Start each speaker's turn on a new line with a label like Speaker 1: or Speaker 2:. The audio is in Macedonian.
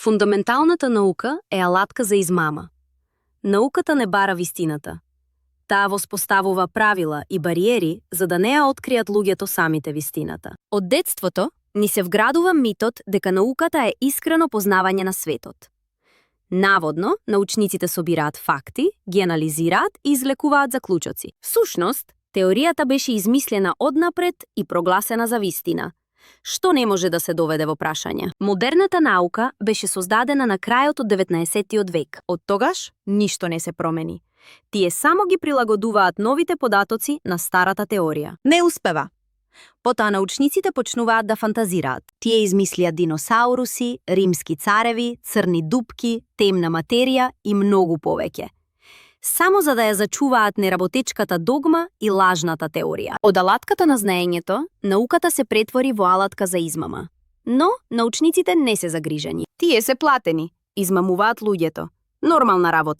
Speaker 1: Фундаменталната наука е алатка за измама. Науката не бара вистината. Таа воспоставува правила и бариери за да не ја откријат луѓето самите вистината. Од детството ни се вградува митот дека науката е искрено познавање на светот. Наводно, научниците собираат факти, ги анализираат и извлекуваат заклучоци. Всушност, теоријата беше измислена однапред и прогласена за вистина, што не може да се доведе во прашање. Модерната наука беше создадена на крајот од 19 век. Од тогаш, ништо не се промени. Тие само ги прилагодуваат новите податоци на старата теорија.
Speaker 2: Не успева. Потоа научниците почнуваат да фантазираат. Тие измислиат диносауруси, римски цареви, црни дупки, темна материја и многу повеќе. Само за да ја зачуваат неработечката догма и лажната теорија. Од алатката на знаењето, науката се претвори во алатка за измама. Но научниците не се загрижени.
Speaker 1: Тие се платени, измамуваат луѓето. Нормална работа.